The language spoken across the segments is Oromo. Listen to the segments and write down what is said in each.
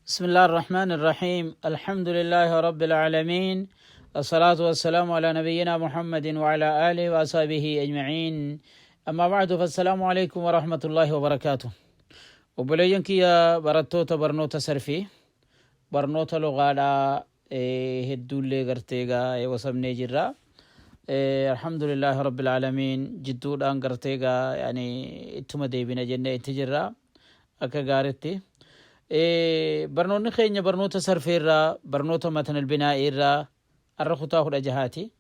بسم الله الرحمن الرحيم الحمد لله رب العالمين الصلاة والسلام على نبينا محمد وعلى آله وأصحابه أجمعين أما بعد فالسلام عليكم ورحمة الله وبركاته. Obboleeyyan kiyya barattoota barnoota sarfii, barnoota lugaadhaa hedduullee gartee gaa wasabnee jirra. Alhamdulillahi rabbil aalamiin, jidduudhaan gartee gaa yani ittuma deebina jennee itti jirra akka gaaritti. Barnoonni keenya barnoota sarfeerraa, barnoota matan albinaa'ii irraa arra kutaa 16ti.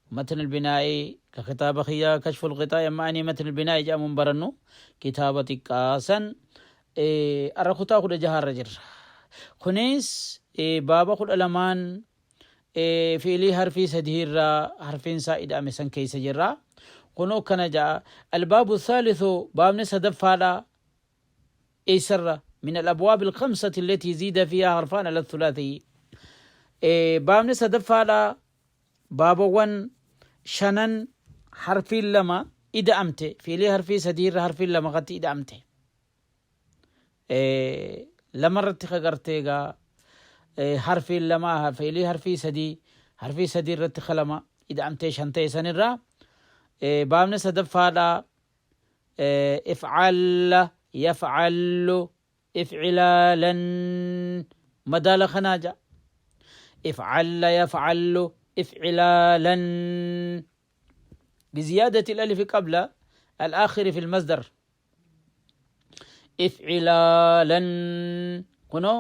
Matan albinaa'ii ka kitaaba kiyyaa Kashful Qixaa amma ani matan albinaa'ii jedhamuun barannu kitaaba xiqqaasan arra kutaa 16rra jirra. Kunis baaba 12n fi'ilii harfii sadii irraa harfiin isaa ida'ame san keessa jirra. Kunoo akkana ja'a. Albaabu thaalithu, baabni sadaffaadha, eessarra? Min al-abwaab al-khamsati allatii ziida fiihaa harfaan ala thulaathi. Baabni sadaffaadha baabawwan shanan harfiin lama ida'amte, fi'ilii harfii sadii irra harfiin lama katti ida'amte. Lama irratti ka gartee egaa harfiin lama, fi'ilii harfii sadii, harfii sadii irratti ka lama ida'amtee shan ta'e sanirraa baabni sadaffaadha if'alla yaf'allu if'ilaalan madaala kanaa ja'a. If'alla yaf'allu if'ilaalan biziyaadati al-alifi qabla al-aakhiri fi al-masdar. If'ilaalan kunoo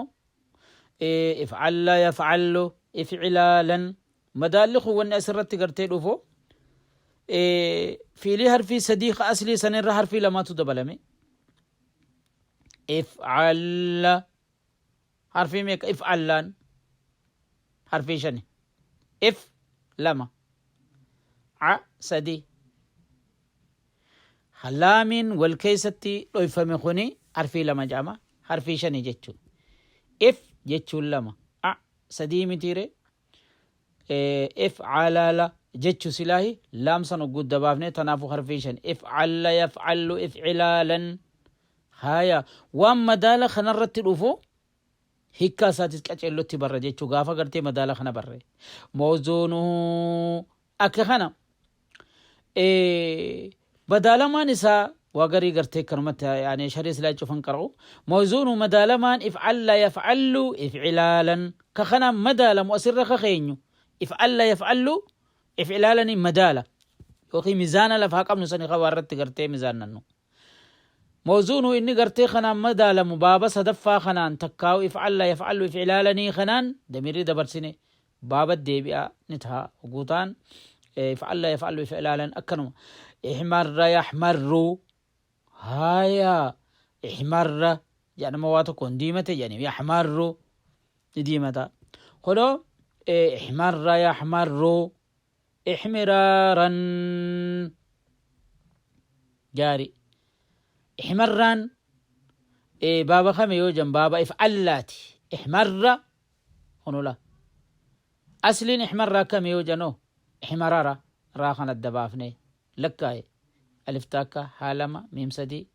if'alla yaf'allu if'ilaalan. Madaalli kun wanni asirratti gartee dhufu fiilii harfii sadii ka aslii sanirra harfii lamaatu dabalame. If'alla harfii meeqa? If'allaan harfii shani. If lama, a sadii, laamiin wal keessatti dhoyfame kuni harfii lama jedhama, harfii shani jechuun. If jechuun lama, a sadii mitiire? If calala jechu silaahi laam san hogguu dabaafne, tanaafu harfii shan. If calla yafcallu ifcilaalan. Haya, waan madaala kanarratti dhufu hikkaa isaatis qaceellotti barra jechuu gaafa gartee madaala kana barre. Mawzuunuhu akka kana madaalamaan isaa waa garii gartee kanumatti yaani sharii silaa cufan qara'u. Mawzuunu madaalamaan ifcalla yafcallu ifcilaalan ka kana madaalamu asirra ka keenyu ifcalla yafcallu ifcilaalani madaala yookiin mizaana lafaa qabnu sani ka waarratti gartee mizaannannu. Mawzuunu inni gartee kanaan madaalamu baaba sadaffaa kanaan takkaa'u ifcalla yafcallu ifcilaalanii kanaan damirri dabarsine baaba deebi'a ni taha guutaan ifcalla yafcallu ifcilaalan akkanuma. Ihmarra yaxmarru, haya, ihmarra jedhama waa tokko hin diimate jedhani, yaxmarru ni diimata. Kunoo ihmarra yaxmarru ihmiraaran gaari. Ihmarraan baaba kame yoo jan baaba if'allaati. Ihmarra kunula asliin ihmarraa kame yoo janoo ihmarara raa kan adda baafne lakkaaye alif takka, haa lama, miim sadii,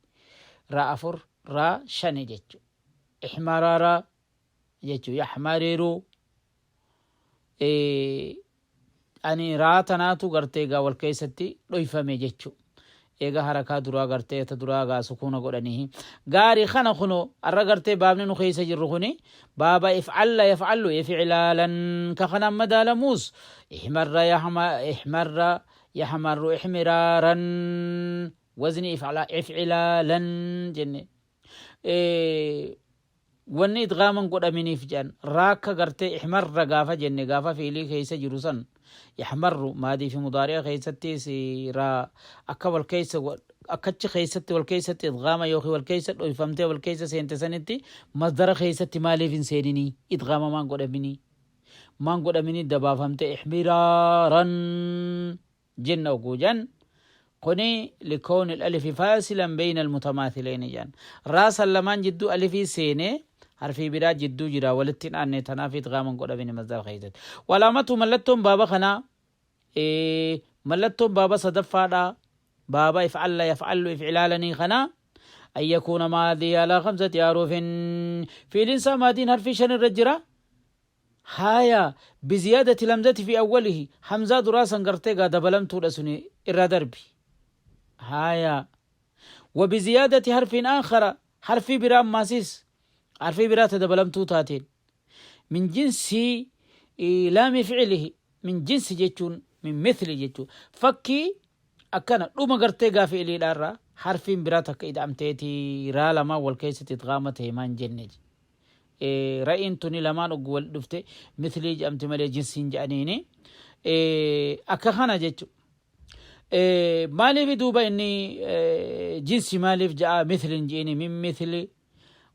raa afur, raa shani jechu. Ihmarara jechu yaxmariru ani raa tanaatu gartee egaa wal keessatti dhoyfame jechu. Eega harakaa duraa gartee ta duraa gaa sukuuna godhanii gaarii kana. Kuno arra gartee baabni nu keessa jirru kuni baaba if'alla yaf'allu if'ilaalan ka kanaan madaalamuus ihmarra ihmarra yahmarru ihmiraaran wazni if'ilaalan jenne. Wanni idgaaman godhaminiif jedhan raakka gartee ihmarra gaafa jenne gaafa fiilii keessa jiru san yahmarru maadii fi mudaari'a keessattis raa akka wal keessa akkachi keessatti wal keessatti idgaama yookiin wal keessa dhoyfamtee wal keessa seente sanitti masdara keessatti maaliif hin seeninii, idgaama maan godhaminii, maan godhaminii dabaafamte ihmiraaran jenna oguu jan kuni likooni alifi faasilan beyna almutamaathilayni jan raasan lamaan jidduu alifii seenee harfii biraa jidduu jira walitti hin aanne, tanaaf idgaaman godhamini masdara keessatti. Walaamatu mallattoon baaba kanaa, mallattoon baaba sadaffaadha, baaba if'alla yaf'allu if'ilaalanii kanaa. An yakuuna maadii alaa khamsati aruufin, fiiliin isaa maadiin harfii 5 irra jira. Haya, biziyaadati lamzati fi awwalihi, hamzaa duraa san gartee gaa dabalamtuudha suni irraa darbi. Haya, wa biziyaadati harfiin aakhara, harfii biraa ammaasiis harfii biraa ta dabalamtuu taateen, min jinsi laami fi'ilihi, min jinsi jechuun min mithli jechuu, fakkii akkana dhuma gartee gaa fi'iliidha irraa harfiin biraa takka ida'amteeti raa lamaan wal keessatti idghaama ta'e maan jenne. Ra'iin tuni lamaan oggu wal dhufte mithlii jedhamti malee jinsiin jedhaniini. Akka kana jechu. Maaliif duuba inni jinsi maaliif ja'a mithlin je'ini min mithli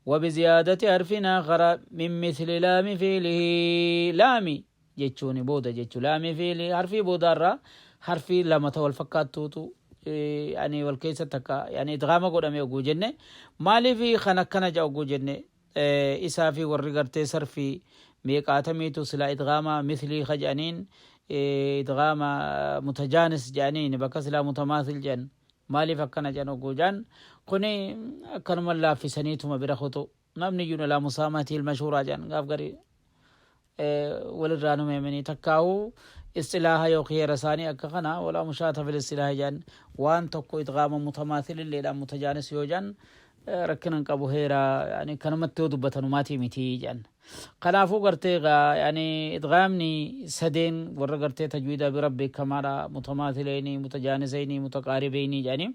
وبزيادة حرف آخر من مثل لام فعله، laami jechuun booda jechu, laami fi'ili harfii boodaarraa harfii lama ta wal fakkaattuutu yani wal keessa takka yani idgaama godhame oguu jenne. Maaliif kan akkana ja'a oguu jenne, isaa fi warri gartee sarfii meeqaatamiitu silaa idgaama mithlii ka jedhaniin idgaama mutajaanis jedhaniin bakka silaa mutamaathil jedhan. Maaliif akkana jedhan oguu jedhan, kuni akkanuma laaffisaniituma bira kutu, mabniyyun alaa musaamahati ilmashuuraa jedhan. Gaaf garii walirraa nu meemanii takkaa'uu isxilaaha yookiin heera isaanii akka kana walaa mushaata fil isxilaaha jedhan. Waan tokko idgaama mutamaathililleedhaan mutajaanis yoo jedhan rakkina hin qabu, heera yani kanumatti yoo dubbatanumaatii miti jedhan. Kanaafuu gartee egaa yani idgaamni sadeen warra gartee tajwiidaa bira beekamaadha, mutamaathileeni, mutajaaniseyni, mutaqaaribeyni jedhanii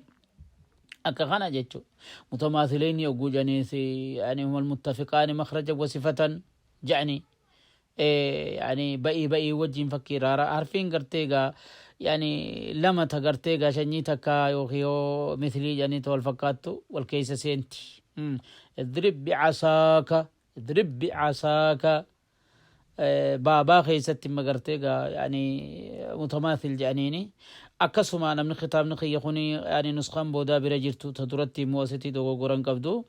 akka kana jechuudha. Mutamaathileeni yogguu jedhaniis yani humal muttafiqaani makhraja wa sifatan jedhanii yani ba'ii ba'ii wajjin fakkii raara harfiin gartee egaa yani lama ta gartee egaa shanyii takka yookiin yoo mithlii jedhanii ta wal fakkaattu wal keessa seenti. Idrib bi'asaaka, idrib bi'asaaka, baabaa keessatti imma gartee egaa yani mutamaathil jedhaniini. Akkasuma namni kitaabni kiyya kuni yani nuskaan boodaa bira jirtu, ta duratti immoo asitti dogoggoran qabdu,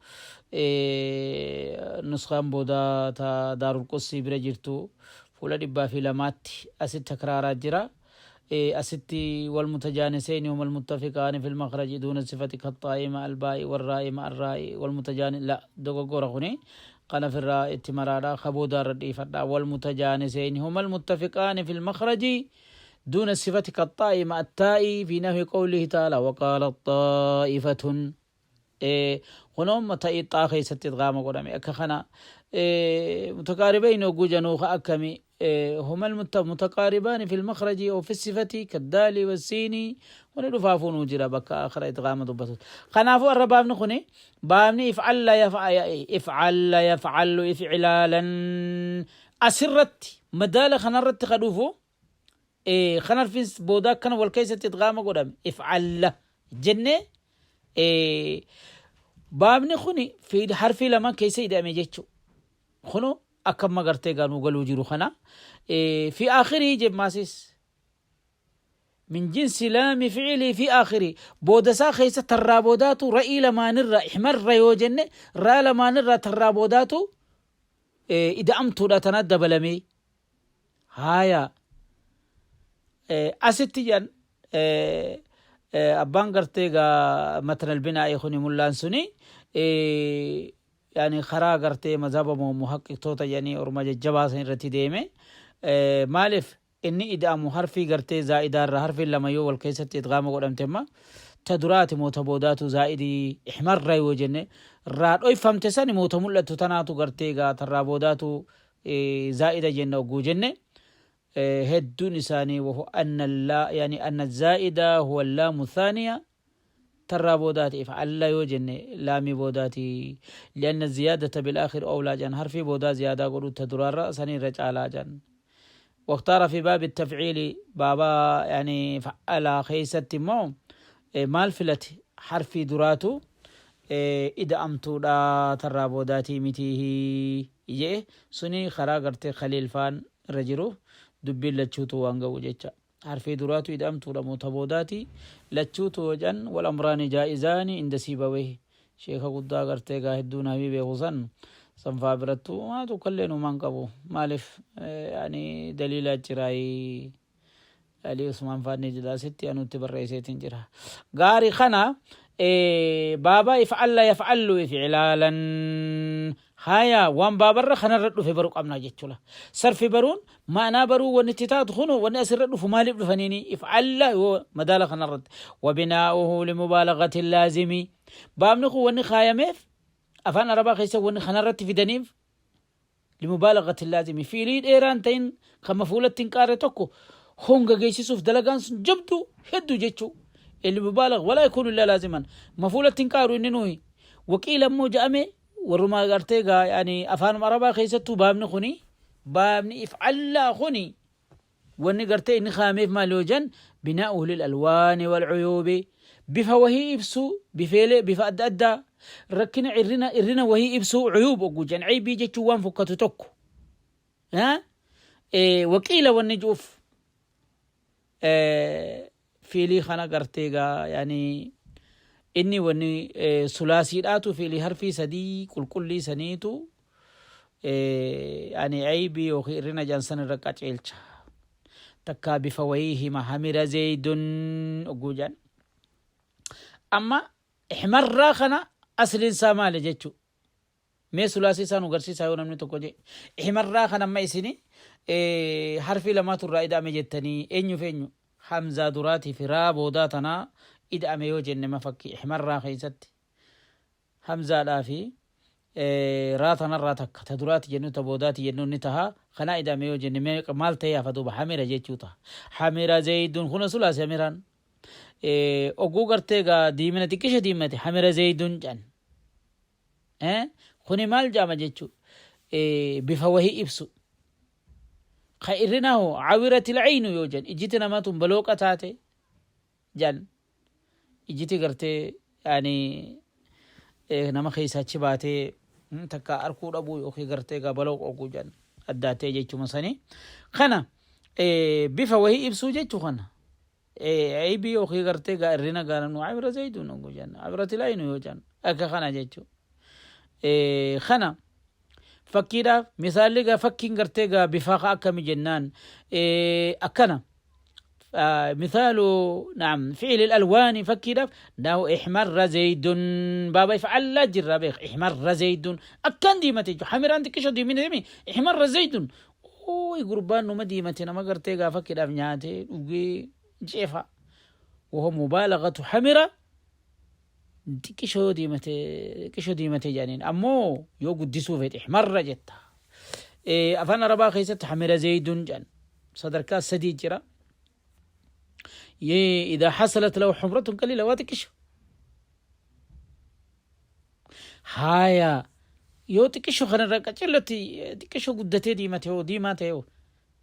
nuskaan boodaa ta Daarul Qudsii bira jirtu fuula 102tti asitti takraaraa jira. Asitti wal mutajaaniseyni huma almuttafiqaani fil makhraji duuna sifati kaxxaa'i ma albaa'i warraa'i ma arraa'i wal mutajaani la dogoggora kuni kana firraa itti maraadha, ka boodaa irra dhiifadha. Wal mutajaaniseyni huma almuttafiqaani fil makhraji duuna sifati kaxxaa'i ma attaa'i fi nahwi qawlihi ta'ala waqaala xaa'ifatun. Kunoo ta'ii xaa keessatti idgaama godhame. Akka kana mutaqaaribayni hogguu januu ka akkami? Huma mutaqaaribaani fil makhraji aw fi sifati kaddaali wassiini. Kuni dhufaafuu nuu jira bakka akhira idgaama dubbatu. Kanaafuu arra baabni kuni baabni ifcalla ifcalla yafcallu ifcilaalan asirratti madaala kanarratti ka dhufu kan harfiin boodaa akkana wal keessatti idgaama godhame ifcalla jennee, baabni kuni fi harfii lama keessa ida'ame jechuudha. Kunu akka amma gartee gaanuu galuu jiru kana fi akhirii jemmaasis min jinsi laami fi'ilii fi akhirii boodasaa keessa tarraa boodaatu ra'ii lamaanirra ihmarra yoo jenne raa lamaanirra tarraa boodaatu ida'amtuudha tana dabalamee. Haaya, asitti jedhan abbaan gartee gaa matnal binaa'i kuni mullaan suni yani karaa gartee mazhaba muhaqqiqtoota jedhanii orma jajjabaa san irratti deeme. Maaliif inni ida'amu harfii gartee zaa'idaarra harfiin lama yoo wal keessatti idgaama godhamte amma ta duraati moo ta boodaatu zaa'idii? Ihmarra yoo jenne raa dhoyfamte sani moo ta mul'attu tanaatu gartee gaa tarraa boodaatu zaa'ida jenna ogguu jenne, hedduun isaanii wahu anna laa yani anna zaa'ida huwa laamu thaaniya, tarraa boodaati if'alla yoo jenne laamii boodaati, lianna ziyaadata bilaakhir awlaa jedhan, harfii boodaa ziyaadaa godhuu ta duraarra sanii irra caalaa jedhan. Waqtaara fi baabi tafciili, baaba yani fa'alaa keessatti immoo maal filate? Harfii duraatu ida'amtuudha, tarraa boodaatii mitiihi je'e. Suni karaa gartee Khaliil faan irra jiru. Dubbiin lachuutu waan ga'u jecha, harfii duraatu ida'amtuudha moo ta boodaati? Lachuutu yoo jedhan, wal amraani jaa'izaani inda Siibawayhi, sheeka guddaa gartee gaa hedduun hamii beeku san sanfaa birattu maa tokkollee numaan qabu. Maaliif? Yani daliilaa jiraayi. Ali Usmaan Faanni jedha asitti anutti barreesseetiin jira. Gaarii kana Baaba if'alla yaf'allu if'ilaalan haya waan baabarra kanarra dhufe baruu qabna jechuudha. Sarfi baruun ma'anaa baruu wanni itti taatu kunoo wanni asirra dhufu maaliif dhufaniini if'alla yoo madaala kanarratti wabinaa'uhu limubaalagati laazimi baabni kun wanni kaayameef afaan arabaa keessa wanni kanarratti fidaniif limubaalagati laazimi fiilii dheeraan ta'in kan mafuulatti hin qaarre tokko honga geessisuuf dalagaan sun jabduu hedduu jechuu limubaalag walaa yakuunu illaa laaziman mafuulatti hin qaaru inni nuyi waqiila immoo ja'ame warrumaa gartee gaa yani afaanuma arabaa keessattuu baabni kuni baabni ifcallaa kuni Wanni gartee inni kaayameef maali yoo jan binaa'uhu lil alwaani wal cuyuubi bifa wahii ibsuu bifeelee bifa adda addaa rakkina irrina irrina wahii ibsuu cuyuub ogguu jan ceybii jechuun waan fokkatu tokko waqiila wanni ju'uf fiilii kana gartee gaa yani inni wanni sulaasiidhaatu fiilii harfii sadii qulqullii saniitu ani eybii yookiin irrina jedhan san irra qaceelcha. Takkaa bifa wayii hima hamira zeeydun ogguu jedhan. Amma ihmarraa kana asliin isaa maali jechuu. Mee sulaasii isaa nu garsiisaa yoo namni tokko jedhe. Ihmarraa kana amma isini harfii lamaatu irraa ida'ame jettanii eenyuuf eenyu hamzaa duraatii fi raa boodaa tanaa ida'ame yoo jenne ma fakkii ihmarraa keessatti. Hamzaadhaa fi raa tanarraa takka ta duraati jennu ta boodaati jennu ni taha. Kanaa ida'ame yoo jenne meeqa maal ta'ee hafa duuba hamira jechuu taha. Hamira zeeyduun kuna sulaasi hamiraan. Oguu gartee gaa diimina xiqqisha diimate hamira zeeyduun jedhan. Kuni maal jedhama jechuu bifa wahii ibsu. Ka irrinaa hoo awiratil aynu yoo jedhan ijjiti namaa tun balooqa taate jedhan ijjiti gartee yaani nama keessaa achi baatee takka arkuu dhabuu yookiin gartee egaa baloo qoquu jedhan addaattee jechuma sanii kana bifa wahii ibsuu jechuu kana aybii yookiin gartee gaa irrina gaara nu abira zayituun oguu jedhan abira tilaayinu yoo jedhan akka kana jechuu kana fakkiidhaaf misaalli gaa fakkiin gartee gaa bifaa akkami jennaan akkana مثال نعم فعل الألوان فكيداف ناو احمر زيد بابا يفعل لا جرا بيخ احمر زيد أكان ديمتي حمر أنت كيشو ديمين ديمي احمر زيد أوي قربان نما ديمتي نما قرتي غا فكيداف نياتي وجي جيفا وهو مبالغة حمرة xiqqishoo diimate xiqqishoo diimate jedhaniin ammoo yoo guddisuu fedhe ihmarra jetta. Afaan Arabaa keessatti hamira zeeyduun jedhan sadarkaa sadii jira. Idaa hasalat lahu humratun qaliila waa xiqqisho. Haaya yoo xiqqisho kanarra qacellotti xiqqisho guddatee diimate hoo diimaa ta'e hoo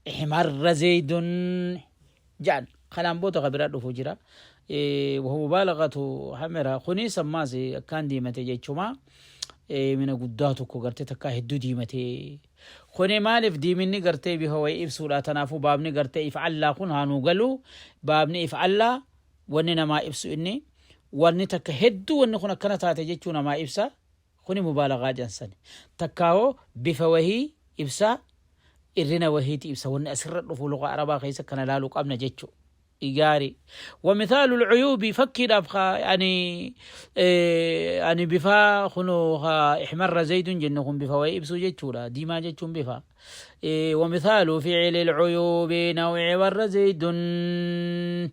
Ihmarra zeeydun jedhan. Kanaan booda ka biraa dhufu jira. Wa mubaalagatu hamira kunis ammaas akkaan diimate jechuma. Mina guddaa tokko gartee takkaa hedduu diimate. Kuni maaliif diiminni gartee bifa wayii ibsuudha. Tanaafuu baabni gartee if'allaa kun haa nuu galu. Baabni if'allaa wanni namaa ibsu inni wanni takka hedduu wanni kun akkana taate jechuu namaa ibsa. Kuni mubaalagaa jedhan sani. Takkaa hoo bifa wahii ibsa irrina wahiiti ibsa wanni asirra dhufu lugaa arabaa keessa kana laaluu qabna jechu. Gaari. Wa mithaalu lcuyuubi fakkiidhaaf ka yani ani bifa kunoo ka ihmarra zaydun jennu kun bifa wahii ibsuu jechuudha. Diimaa jechuun bifa. Wa mithaalu fi'ili lcuyuubi naw'i warra zaydun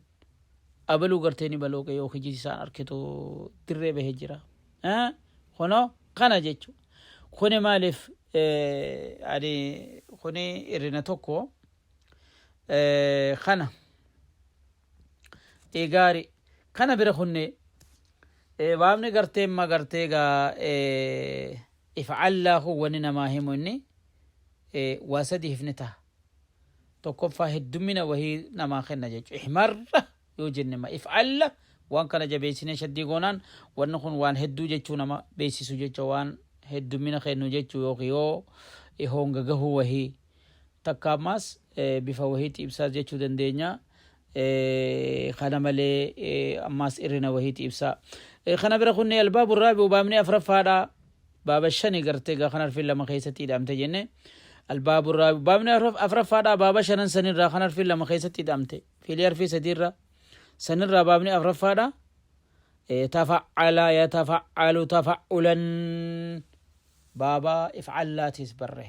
abaluu gartee ni balooqe yoo kijiti isaan arkitu dirree bahee jira. Kunoo kana jechu. Kuni maaliif ani kuni irrina tokko kana gaari kana bira kunne baabni gartee ma gartee gaa ifcallaa kun wani namaa himu inni waa sadi hifni taha. Tokkoffaa heddummina wahii namaa kenna jechu. Ihmarra yoo jenne ma if'alla waan kana jabeessinee shaddii goonaan wanni kun waan hedduu jechuu nama beeksisu jecha waan heddummina kennu jechuu yookiin yoo honga gahuu wahii takka ammaas bifa wahiitti ibsaas jechuu dandeenya. Kana malee ammaas irrina wahiitti ibsaa. Kana bira kunne albaabu raabi'u baabni afraffaadha. Baaba shani gartee gaa kan harfiin lama keessatti hidhamte jenne. Albaabu raabi'u baabni afraffaadha baaba shanan sanirraa kan harfiin lama keessatti hidhamte. Fiilii harfii sadiirra sanirraa baabni afraffaadha. Tafa'ala yatafa'alu tafa'ulan baaba if'allaatis barre.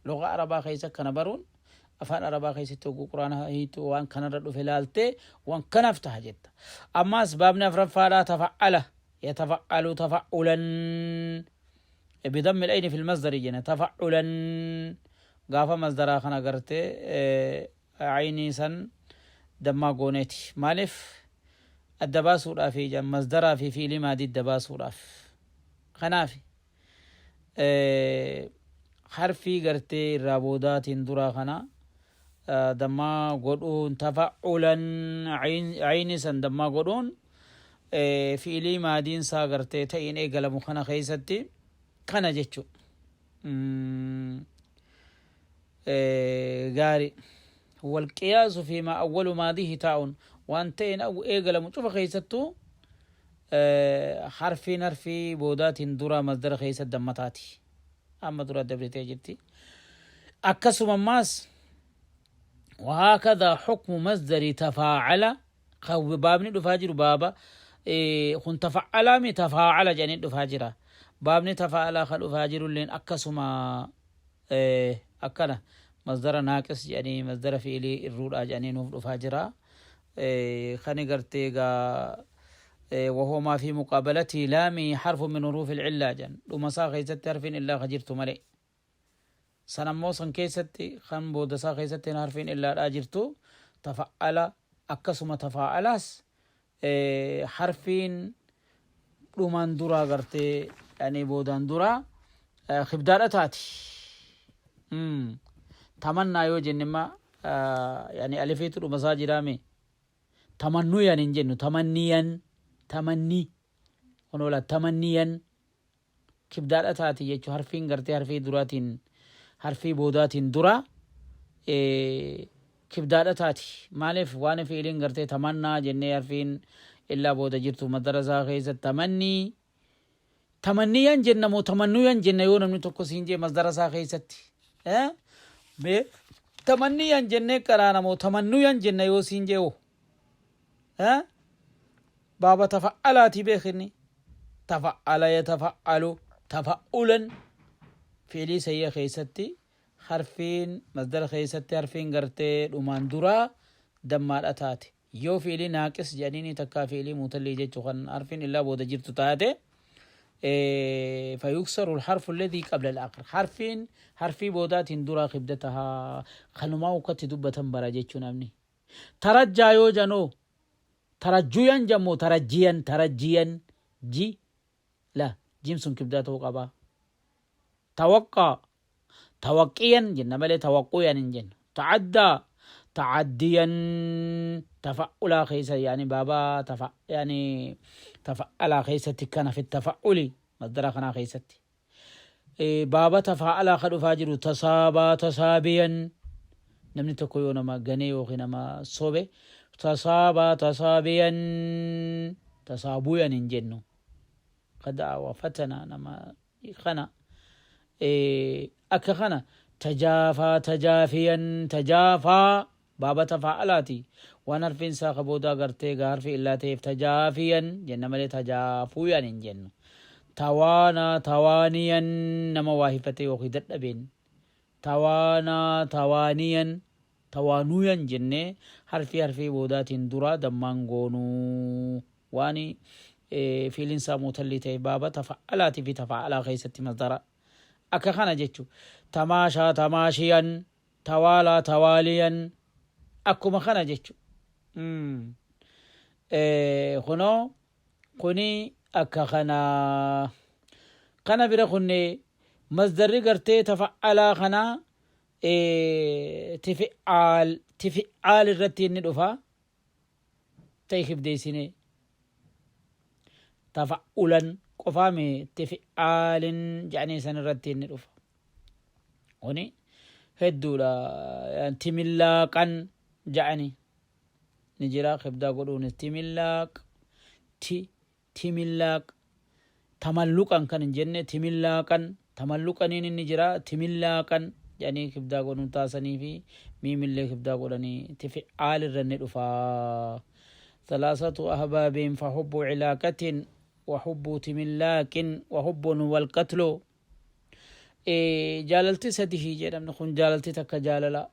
Lugaa Arabaa keessa kana baruun afaan Arabaa keessatti hogguu Quraana hiitu waan kanarra dhufe laaltee waan kanaaf taha jetta. Ammaas baabni afraffaadhaa tafa'ala yatafa'alu tafa'ulan bidammi al-ayni fil masdari jenna. Tafa'ulan gaafa masdaraa kana gartee aynii san dammaa gooneeti. Maaliif adda baasuudhaaf? Masdaraa fi fiilii maadii adda baasuudhaaf. Kanaaf harfii gartee irraa boodaatiin duraa kana dammaa godhuun, tafa'ulan ayni san dammaa godhuun, fiilii maadiin isaa gartee ta'iin eegalamu kana keessatti kana jechu. Gaari walqiyaasu fi maa awwalu maadihi taa'un waan ta'een eegalamu cufa keessattuu harfiin harfii boodaatiin duraa masdara keessa dammataati. Amma dura dabritee jirti. Akkasuma ammaas وهكذا حكم مصدر تفاعل. Baabni dhufaa jiru baaba kun tafa'alaa mi tafaa'ala jedhanii dhufaa jira. Baabni tafa'alaa kan dhufaa jirulleen akkasuma akkana masdara naaqis jedhanii, masdara fi'ilii irruudhaa jedhanii nuuf dhufaa jira. Kani gartee gaa وهو ما في مقابلته لام حرف من حروف العلة جن dhumasaa keessatti harfiin illaa ka jirtu malee, sanammoo san keessatti kan boodasaa keessatti harfiin illaadhaa jirtu tafa'ala. Akkasuma tafaa'alaas harfiin dhumaan duraa gartee yani boodaan duraa kibdaadha taati. Tamannaa yoo jenne imma yani alifiitu dhumasaa jiraame. Tamannuyan hin jennu, tamanniyan, tamanni kunola tamanniyan kibdaadha taati jechuu. Harfiin gartee harfii duraatiin harfii boodaatiin dura kibdaadha taati. Maaliif? Waan fiiliin gartee tamannaa jennee harfiin illaa booda jirtu madarasaa keessa tamannii tamanniyan jenna moo tamannuyan jenna? Yoo namni tokko siin jee masdarasaa keessatti mee tamanniyan jennee qaraana moo tamannuyan jenna yoo siin jee hoo? Baaba tafa'alaatii beekinni tafa'ala yatafa'alu tafa'ulan fiilii sayya keessatti harfiin masdara keessatti harfiin gartee dhumaan duraa dammaadha taate. Yoo fiilii naaqis jedhaniini takkaa fiilii muutallii jechuu kan harfiin illaa booda jirtu taate, فيكسر الحرف الذي قبل الآخر harfiin harfii boodaatiin duraa kibdatahaa. Kanumaa ukkatti dubbatan bara jechuu. Namni tarajjaa yoo janoo tarajjuyan jammoo tarajjiyan tarajjiyan ji la jim sun kibdaa ta'uu qabaa. Tawaqqaa tawaqqiyan jenna malee tawaqquyan hin jennu. Ta'addaa ta'addiyan tafa'ulaa keessa yani baabaa tafa yani tafa'alaa keessatti kana fi tafa'uli masdara kanaa keessatti baaba tafaa'alaa ka dhufaa jiru tasaabaa tasaabiyan. Namni tokko yoo nama ganee yookiin nama sobe tasaabaa tasaabiyan, tasaabuyan hin jennu. Kadaa wa fatana nama kana akka kana tajaafaa tajaafiyan tajaafaa baaba tafaa'alaati. Waan harfiin isaa ka boodaa gartee gaa harfi illaa ta'eef tajaafiyan jenna malee tajaafuyan hin jennu. Tawaanaa tawaaniyan nama waa hifate yookiin dadhabeen tawaanaa tawaaniyan tawaanuyan jennee harfii harfii boodaatiin duraa dammaan goonuu waan fiiliin isaa muutallii ta'e baaba tafa'alaatii fi tafaa'alaa keessatti masdara akka kana jechu. Tamaashaa tamaashiyan, tawaalaa tawaaliyan akkuma kana jechu. Kunoo kuni akka kana kana bira kunne masdarri gartee tafa'alaa kana tifi'aal tifi'aal irratti inni dhufa ta'e kibdeessine tafa'ulan qofaame tifi'aalin jedhanii san irratti inni dhufa. Kuni hedduudha. Timillaaqan jedhanii ni jira kibdaa godhuunis timillaaq ti timillaaq tamalluqan kan hin jenne timillaaqan tamalluqaniin inni jira. Timillaaqan jedhanii kibdaa godhuun taasanii fi miimillee kibdaa godhanii tifi'aal irra inni dhufa. ثلاثة أحباب فحب علاقة وحب تملاك وحب والقتل. Jaalalti sadihii jedhamni kun jaalalti takka jaalala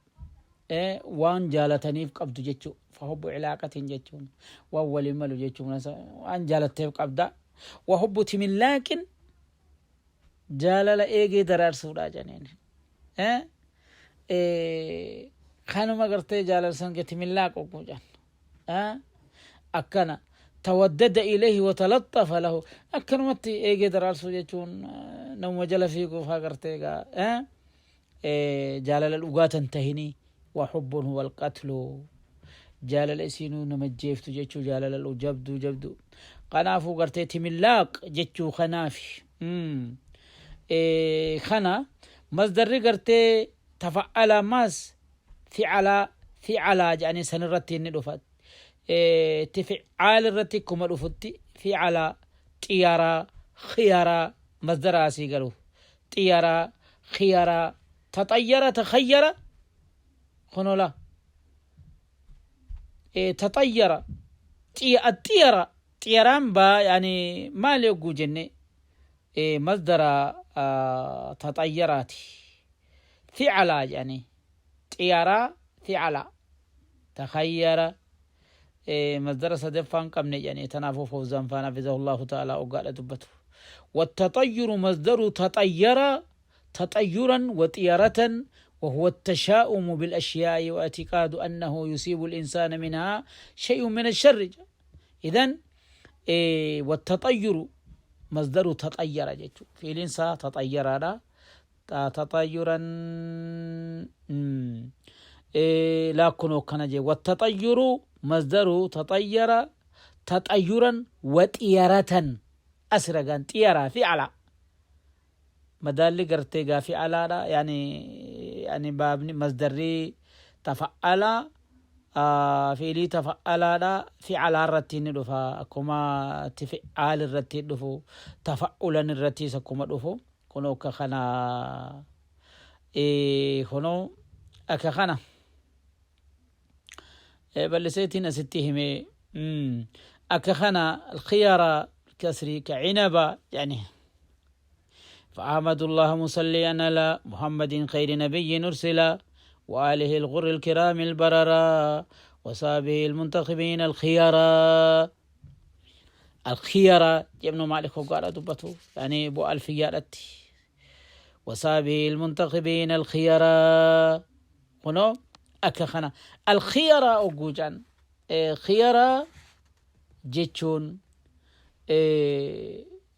waan jaalataniif qabdu jechuu, fahubbu cilaaqatiin jechuun waan waliin malu jechuun waan jaalatteef qabda, wahubbu timillaaqin jaalala eegee daraarsuudha jedhaniin, kanuma gartee jaalala san timillaaq ogguu jedhan akkana tawaddada ilayhi watalaxafa lahu, akkanumatti eegee daraarsuu jechuun namuma jala fiiguuf haa gartee egaa jaalala dhugaatan tahinii, wa hubbun huwa alqatlu, jaalala isiinuu nama jeeftu jechuu, jaalala jabduu jabdu. Kanaafuu gartee timillaaq jechuu kanaafi kana masdarri gartee tafa'ala maas fi'alaa fi'alaa jedhanii sanirratti inni dhufa, tifi'aal irratti akkuma dhufutti fi'alaa, xiyaraa, khiyaraa, masdara asii galu xiyaraa, khiyaraa, taxayyara, takhayyara, kunola taxayyara, xiyara, xiyaraan baa yani maali yogguu jenne masdara taxayyaraati, fi'alaa jedhanii xiyaraa, fi'alaa, takhayyara, masdara sadaffaan qabne jedhanii. Tanaafuu Fawzaan faan hafizahullahu ta'ala oggaadha dubbatu والتطير مصدر تطير تطيرا وطيرة، وهو التشاؤم بالأشياء واعتقاد أنه يصيب الإنسان منها شيء من الشر. إذن والتطير مصدر تطير جيتشو في الإنسان تطير هذا تطيرا لا كنو كان والتطير مصدر تطير تطيرا وطيرة أسرقا طيرة فعلا madaalli gartee gaafii alaadha, yani baabni masdarrii tafa'ala fiilii tafa'alaadha, fi'alaa irratti ni dhufa, akkuma tifi'aal irratti dhufu, tafa'ulan irrattis akkuma dhufu. Kunoo akka kana, kunoo akka kana bal'iseetiin asitti hime, akka kana الخيار الكسري كعنبة يعني. فأحمد الله مصليا على محمد خير نبي أرسل وآله الغر الكرام البررا وصحبه المنتخبين الخيارا. الخيارا ابن مالك وقال دبته يعني بو ألفيات وصحبه المنتخبين الخيارا. هنا أكخنا الخيارا أوجوجان خيارا جيتشون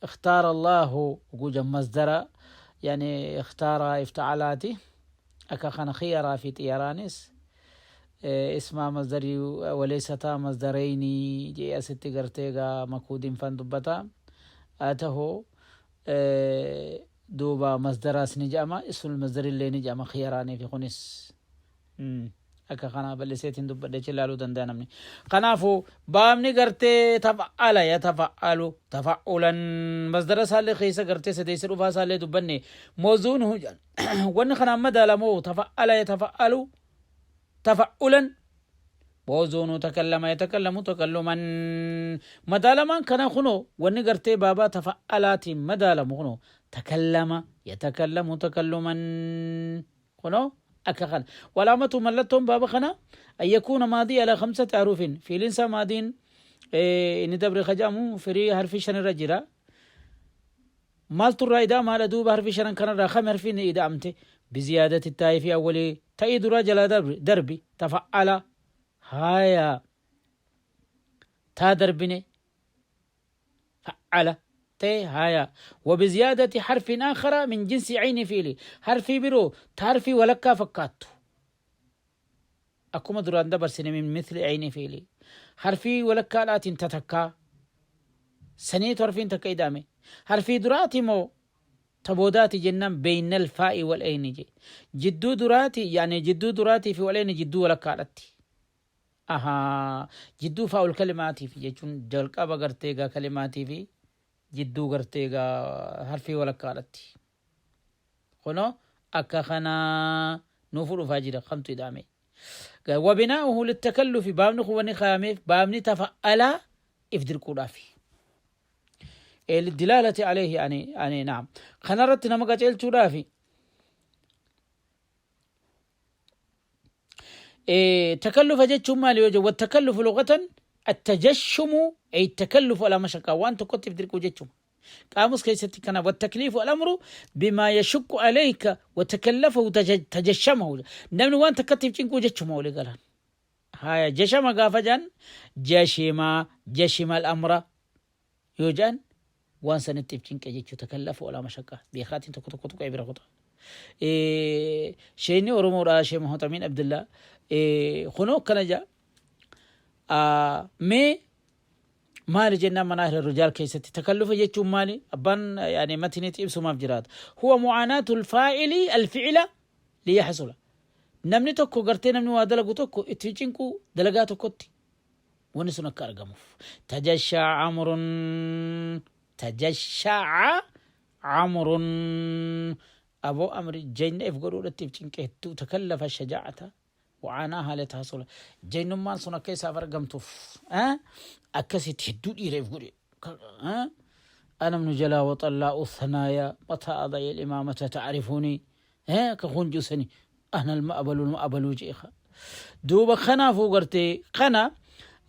اختار الله وجوجا مصدر يعني اختار افتعالاته أكخنا خيارا في طيرانس اسم مصدري وليستا مصدرين جي أستي غرتيغا مكودين فندبتا آته دوبا مصدراس نجامة اسم المصدر اللي نجامة خياراني في خنس akka kana bal'iseetiin dubbadhe ilaaluu danda'a namni. Kanaafuu baabni gartee tafa'ala yatafa'alu tafa'ulan masdara isaallee keessa gartee sadeessa dhufaa isaallee dubbanne. Mawzuun wanni kanaan madaalamoo tafa'ala yatafa'alu tafa'ulan, mawzuunu takallama yatakallamu takalluman, madaalamaan kana kunoo wanni gartee baabaa tafa'alaatiin madaalamu kunoo takallama yatakallamu takalluman, kunoo akka kana. Walaamatu mallattoon baaba kana أن يكون ماضي على خمسة أحرف, fiilinsa maadiin inni dabre kajamu firii harfi shan irra jira. Maaltu irraa ida'amaadha duuba? Harfi shanan kanarraa kam harfiin ida'amte? بزيادة التاء في أول تاء dura jala darbi tafa'ala haya taa darbine فعل تي هايا، وبزيادة حرف آخر من جنس عين فيلي حرفي برو تحرفي ولكا فكاتو akkuma duraan dabarsine من مثل عين فيلي harfii walakkaadhaatiin tatakkaa saniitu harfiin takka ida'ame. Harfii duraati moo taboodaati jennaan بين الفاء والعين je jidduu duraati, yani jidduu duraatii fi والعين jidduu walakkaadhatti. Ahaa, jidduu فاء الكلمة fi jechuun jalqaba gartee gaa kalimaatii fi jidduu gartee gaa harfii walakkaadhatti. Kunoo akka kanaa nuufu dhufaa jira kamtu ida'ame. Wabinaa'uhu littakallufi baabni kun wanni kaayameef baabni tafa'alaa if dirquudhaafi. Lidilaalati alayhi ani ani naam. Kanarratti nama qaceelchuudhaafi. Takallufa jechuun maali yoo jedhu wattakallufu lughatan attajashumu ay takallufu alaa mashaqaa waan tokkotti if dirquu jechuudha. Qaamus keessatti kana wattakliifu al-amru bimaa yashukku alayka watakallafahu tajashamahu namni waan takkatti if cinquu jechuma walii galaan. Haya jashama gaafa jedhan jashima jashima al-amra yoo jedhan waan sanitti if cinqe jechuu takallafu alaa mashaqaa beekaatiin tokko tokko tuqee bira kuta. Sheeyni Oromoodha Shee Muhammad Amiin Abdullaa kunoo akkana jedha mee maali jennaan manaahil rijaal keessatti takallufa jechuun maali abbaan yaani matiniitti ibsumaaf jiraata huwa mu'aanaatul faa'ili alfi'ila liyahsula namni tokko gartee namni waa dalagu tokko itti cinquu dalagaa tokkotti wanni sun akka argamuuf tajashaa amrun tajashaa amrun aboo amri jayna if godhuudhatti if cinqe hedduu takallafa shajaa'ata wa'aanaahaa litahsula jaynummaan sun akka isaaf argamtuuf akkasitti hedduu dhiira if godhe أنا من جلا وطلاء الثنايا متى أضيع الإمامة تعرفوني كخنجسني أنا المأبل المأبل جيخا دوبا خنا فوقرتي خنا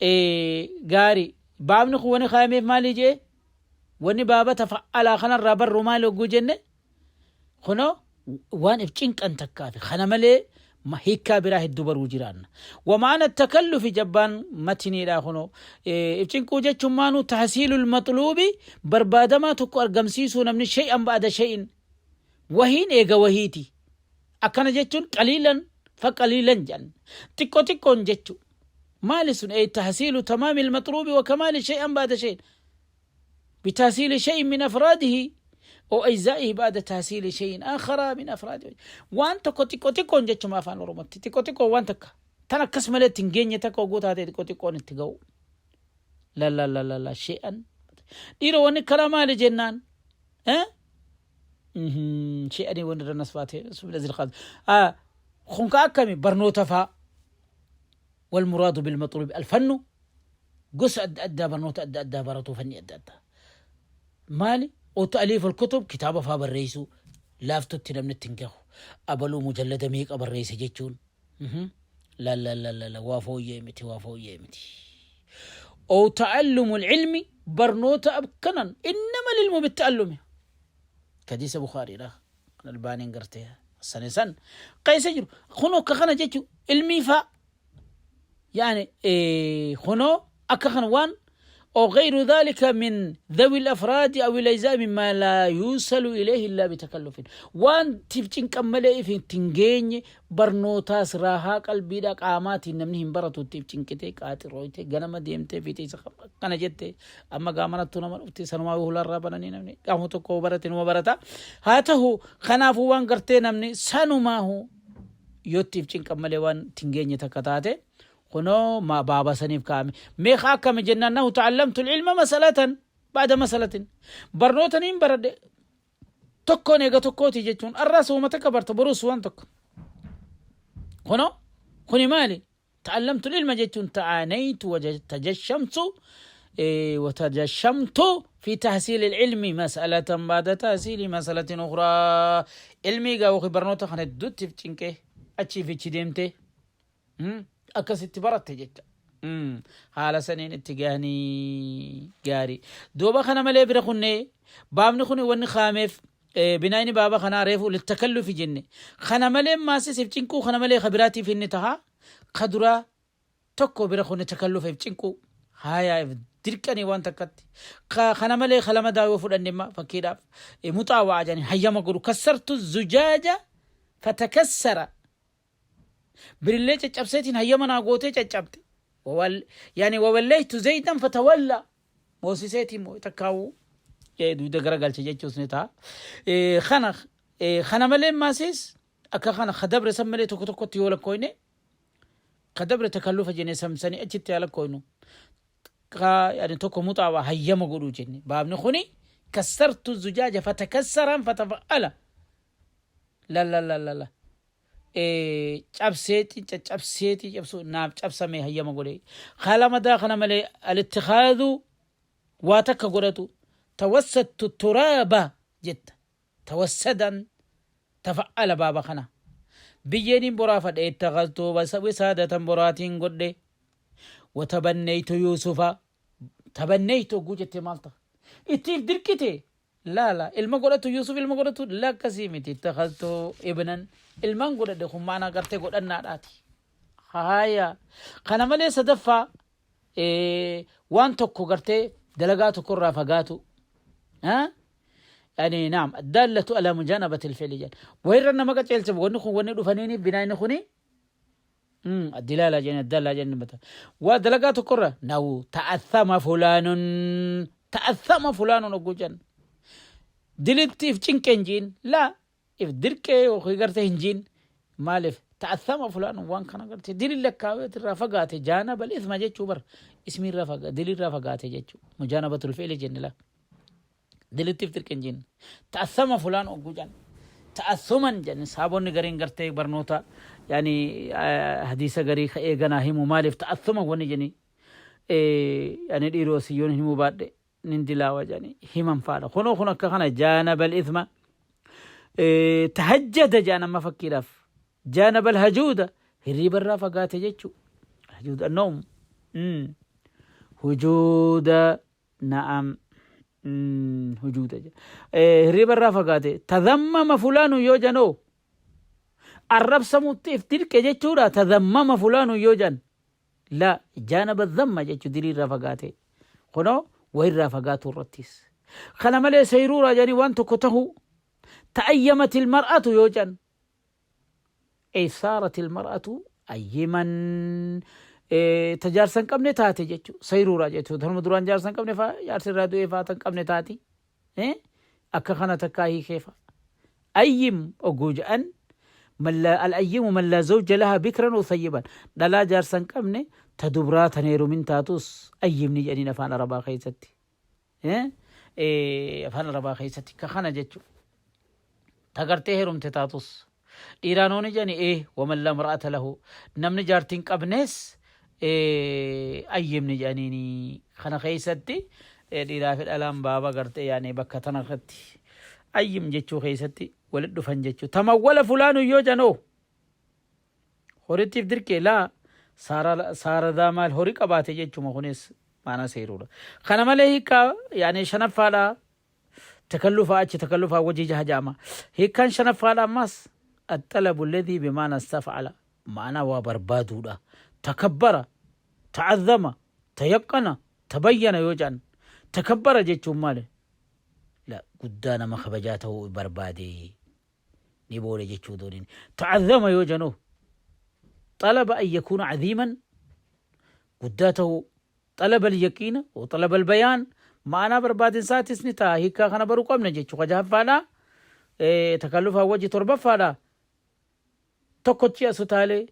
إيه غاري بابن خواني خايمي مالي جي وني بابا تفعل خنا الرابر مالي وقو جنة خنو وان اف cinqan takkaafi kana malee hiikkaa biraa hedduu baruu jiraanna. Wamaana takallufi jabbaan matiniidha kunoo if cinquu jechuun maanuu tahsiilul maxluubi barbaadamaa tokko argamsiisuu namni shay'an ba'ada shay'in wahiin eega wahiiti. Akkana jechuun qaliilan fa qaliilan jedhan xiqqoo xiqqoon jechu. Maali sun tahsiilu tamaamil maxluubi wa kamaali shay'an ba'ada shay'in. بتحصيل شيء من أفراده أو أجزائه بعد تحصيل شيء آخر من أفراده waan tokko xiqqoo xiqqoon jechuma afaan Oromootti xiqqoo xiqqoo waan takka tan akkas malee itti hin geenye takka oguu taate xiqqoo xiqqoon itti ga'u la la la la la she'an dhiira wanni karaa maali jennaan she'anii wanni irra nasbaate kun ka akkami barnoota faa والمراد بالمطلوب الفن gosa adda addaa barnoota adda addaa baratuu fanni adda addaa. Maali? O ta'aliif kutub kitaaba faa barreessuu laaftutti namni ittiin gahu. Abaluu mujallada meeqa barreesse jechuun. La la la la la waa fooyyee miti waa fooyyee miti. O ta'allumu ilmi barnoota akkanan innama ilmu bitta'allumi. Hadiisa Bukhaariidha. Kan Albaaniin gartee sani san keessa jiru. Kunoo akka kana jechuun ilmii faa يعني خنو أكخن وان أو غير ذلك من ذوي الأفراد أو الأجزاء مما لا يوصل إليه إلا بتكلف وان تفجن كمالي في تنجين برنوتاس راها قلبي دا قامات نمني برتو تفجن كتي قاتل رويتي غنم ديمتي في تيس كان جتي أما قامنا تنمر أفتي سنما وهلا رابنا نمني قامو تكو برتي نما برتا هاته خنافو وان قرتي نمني سنما هو يوتي تفجن كمالي وان تنجين تكتاتي kunoo ma baaba saniif kaa'ame meeqa akkami jennaan nahu ta'allamtu ilma masalatan ba'da masalatin barnoota niin baradhe tokkoon eega tokkooti jechuun arraas uuma takka barta boruus waan tokko kunoo kuni maali ta'allamtu ilma jechuun ta'aanaytu watajashamtu وتجشمت في تحصيل العلم مسألة بعد تحصيل مسألة أخرى علمي قاوخي برنوتا خانت دوت في تشنكي أتشي في تشديمتي Akkasitti baratte jecha. Haala saniin itti gahanii gaarii. Duuba kana malee bira kunnee baabni kun wanni kaameef binaayni baaba kanaa reefu littakallufi jenne. Kana malee maasis if cinquu kana malee ka biraatiif inni taha ka duraa tokko bira kunne takallufa if cinquu haayaa if dirqanii waan takkatti. Kana malee ka lama yoo fudhanne imma fakkiidhaaf muxaawaa jedhanii hayyama godhu kassartu zujaaja fatakassara birillee caccabseetiin hayyama naa gootee caccabte. Yani wawallaytu zaydan fatawalla moosiseetiin moo takkaawuu duuda garagalche jechuus ni ta'a. Kana kana malee maasis akka kana kadabre san malee tokko tokkotti yoo lakkooyne kadabre takallufa jenne samsanii achitti haa lakkooynu. Yani tokko muxaawaa hayyama godhuu jenne baabni kuni kassartu zujaaja fatakassaran fatafa'ala la la la la la. Cabseeti caccabseeti cabsu naaf cabsame hayyama godhe. Kalamadaa kana malee alittikhaadhu waa takka godhatu tawassattu turaaba jetta. Tawassadan tafa'ala baaba kana. Biyyeeniin boraafadhe ittakhaztu wisaadatan boraatiin godhe. Watabanneytu Yuusufa tabanneytu hogguu jettee maal ta'a? Ittiif dirqite Laa laa ilma godhatu Yuusuf ilma godhatu la akkasii miti ittakhaztu ibnan ilmaan godhadhe kun maanaa gartee godhannaadhaati. Haaya kana malee sadaffaa waan tokko gartee dalagaa tokko irraa fagaatu. Yani naam addallatu ala mujanabati alfi'li jedhan. Wayirra nama qaceelcha wanni kun wanni dhufaniini binaayni kuni addilaalaa jedhan addallaa jedhan mata. Waa dalagaa tokkorra nawu ta'athama fulaanun ta'athama fulaanun ogguu jedhan. Dilitti if cinqe hin jiin laa if dirqee yookiin gartee hin jiin maaliif ta'athama fulaanun waan kana gartee dilin lakkaawee irraa fagaate jaanaba ithma jechuu bar ismi irraa fagaate dilirraa fagaate jechuu mujaanabatul fi'li jenne laa. Dilitti if dirqe hin jenne. Ta'assama fulaan ogguu jedhan. Ta'assuman jedhan saabonni gariin gartee barnoota yaani hadiisa garii ka eeganaa himu maaliif ta'assuman wanni jedhani yaani dhiiroo siyyoon himuu baadhe nin dilaawa jedhani himan faadha. Kunoo kun akka kana jaanabal ithma tahajjada jedhan amma fakkiidhaaf jaanabal hajuuda hirriiba irraa fagaate jechuu hajuuda noom hujuuda Na'am. Hujuuda jedha. Hirriba irraa fagaate. Tadhammama fulaanu yoo janoo. Arrabsamutti if dirqe jechuudha. Tadhammama fulaanu yoo jan. La jaanaba dhamma jechuu dilii irraa fagaate. Kunoo wayirraa fagaatuu irrattis. Kana malee sayruuraa jedhanii waan tokko tahu. Ta'ayyamatil mar'atu yoo jan. Ay saaratil mar'atu ayyiman ta jaarsa hin qabne taate jechu sayruura jechu tanuma duraan jaarsa hin qabne faa jaarsi irraa du'ee faa tan qabne taati akka kana takkaa hiikee faa ayyim oguu jedhan al ayyimu man laa zawja laha bikran wa thayyiban dhalaa jaarsa hin qabne ta dubraa tan heerumin taatus ayyimni jedhaniin afaan arabaa keessatti afaan arabaa keessatti ka kana jechu ta gartee heerumte taatus dhiiraan hooni jedhani ee waman laa mar'ata lahu namni jaartii hin qabnes ayyimni jedhaniini kana keessatti dhiiraa fi dhalaan baaba gartee yaani bakka tana irratti ayyim jechuu keessatti walit dhufan jechuu tamawwala fulaanu yoo janoo Horittiif dirqee laa saaradaa maal horii qabaate jechuma kunis maanaa seeruudha. Kana malee hiikkaa yaani shanaffaadha takallufaa achi takallufaa wajii jaha jaama. Hiikkaan shanaffaadha ammas axxalabu alladhii bimaana istaf'ala maanaa waa barbaaduudha. Takabbara, ta'azzama, tayaqqana, tabayyana yoo jedhan takabbara jechuun maali? La guddaa nama kabajaa ta'uu barbaade. ni boone jechuu dooniin ta'azzama yoo janu xalaba an yakuuna aziiman guddaa ta'uu xalaba alyaqiina wa xalaba albayaan ma'anaa barbaadinsaatis ni ta'a hiikkaa kana baruu qabna jechuu ka jahaffaadha takallufaa wajji torbaffaadha tokkochi asu taalee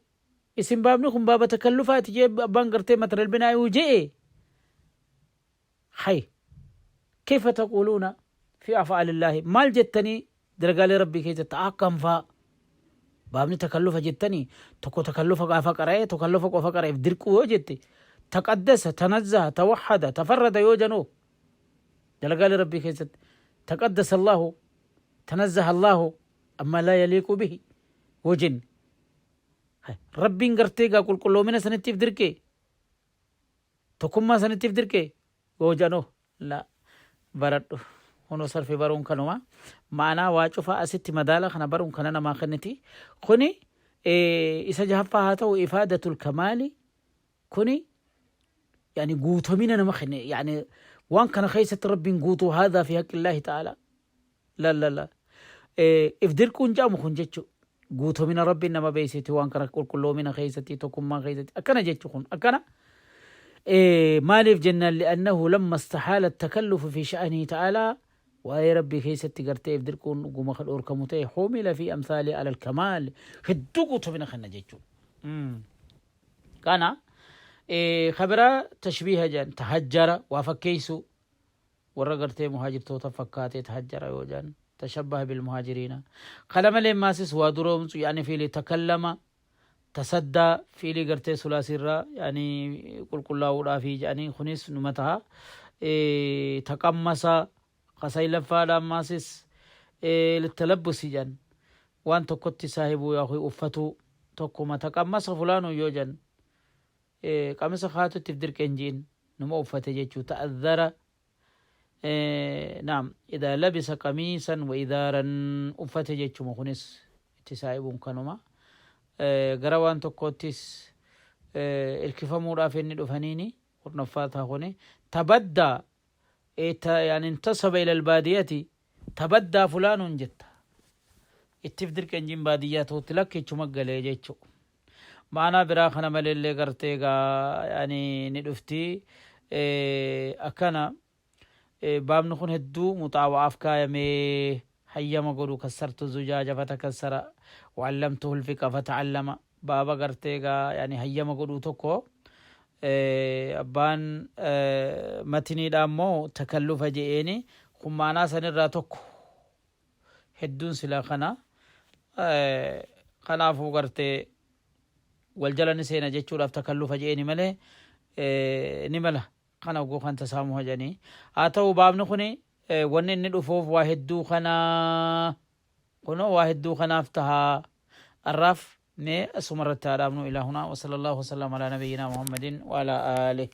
isin baabni kun baaba takallufaati jee abbaan gartee matanal binaayuu je'e Hay kayfa taquuluuna fi af'aalillaahi maal jettanii dalagaalee rabbii keessatti akkam faa baabni takallufa jettanii tokko takallufa gaafa qara'ee takallufa qofa qara'eef dirquu yoo jette taqaddasa tanazzaha tawahhada tafarrada yoo janoo dalagaalee rabbii keessatti taqaddasa Allahu tanazzaha Allahu amma laa yaliiqu bihi yoo jenne rabbiin gartee gaa qulqulloomina sanittiif dirqee Tokkummaa sanittiif dirqee? Yoo jedhan hoo? La. Baradhu. Kunoo sarfi baruun kanuma. Ma'anaa waa cufaa asitti madaala kana baruun kana namaa kenniti. Kuni isa jahaffaa haa ta'u ifaadatul kamaali kuni yani guutamina nama kenne yani waan kana keessatti rabbiin guutuu haadhaa fi haqqillaahi ta'ala la la la if dirquun jedhamu kun jechu guutumina rabbiin nama beeksiti waan kana qulqulloomina keessatti tokkummaa keessatti akkana jechu kun akkana maaliif jennaan li'annahu lamma istahaala takallufu fi sha'anii ta'aalaa waa'ee rabbii keessatti gartee if dirquun dhuguma ka dhoorkamu ta'e humila fi amsaali alal kamaal hedduu guutumina kenna jechuu kana kabiraa tashbiiha jedhan tahajjara waa fakkeessuu warra gartee muhaajirtoota fakkaatee tahajjara yoo jedhan Tashabbaha bilmuhaajiriina. Kana malee maasis waa duroomsu yaani fiilii takallama tasaddaa fiilii gartee sulaasiirraa yaani qulqullaa'uudhaafi jedhanii kunis numa taha. Taqammasa kasaylaffaadha ammaasis littalabbusi jedhan waan tokkotti saahibuu yaa uffatuu tokkuma taqammasa fulaanuu yoo jedhan qamisa kaatu ittif dirqe hin ji'in numa uffate jechuu ta'azzara naam idaa labisa qamiisan wa idaaran uffate jechuma kunis itti saahibuun kanuma gara waan tokkoottis irkifamuudhaaf inni dhufaniini kurnaffaa ta'a kuni tabaddaa yani intasaba ila albaadiyati tabaddaa fulaanuun jetta ittif dirqe hin ji'in baadiyyaa ta'utti lakkichuma galee jechuu Ma'anaa biraa kana maleellee gartee egaa yani ni dhufti. Akkana baabni kun hedduu muxaawa'aaf kaayamee hayyama godhu kassartu zujaaja fatakassara wa'allamtuhu alfiqa fata'allama baaba gartee egaa yani hayyama godhuu tokko abbaan matiniidha ammoo takallufa je'eeni kun ma'anaa sanirraa tokko hedduun silaa kana kanaafuu gartee wal jala ni seena jechuudhaaf takallufa je'eeni malee ni mala kana oguu kan tasaamuha jedhanii haa ta'u baabni kuni wanni inni dhufuuf waa hedduu kanaa kunoo waa hedduu kanaaf tahaa arraaf mee asuma irratti haa dhaabnu ilaa hunaa wa sallallahu wasallam alaa nabiyyinaa muhammadin wa alaa aalih.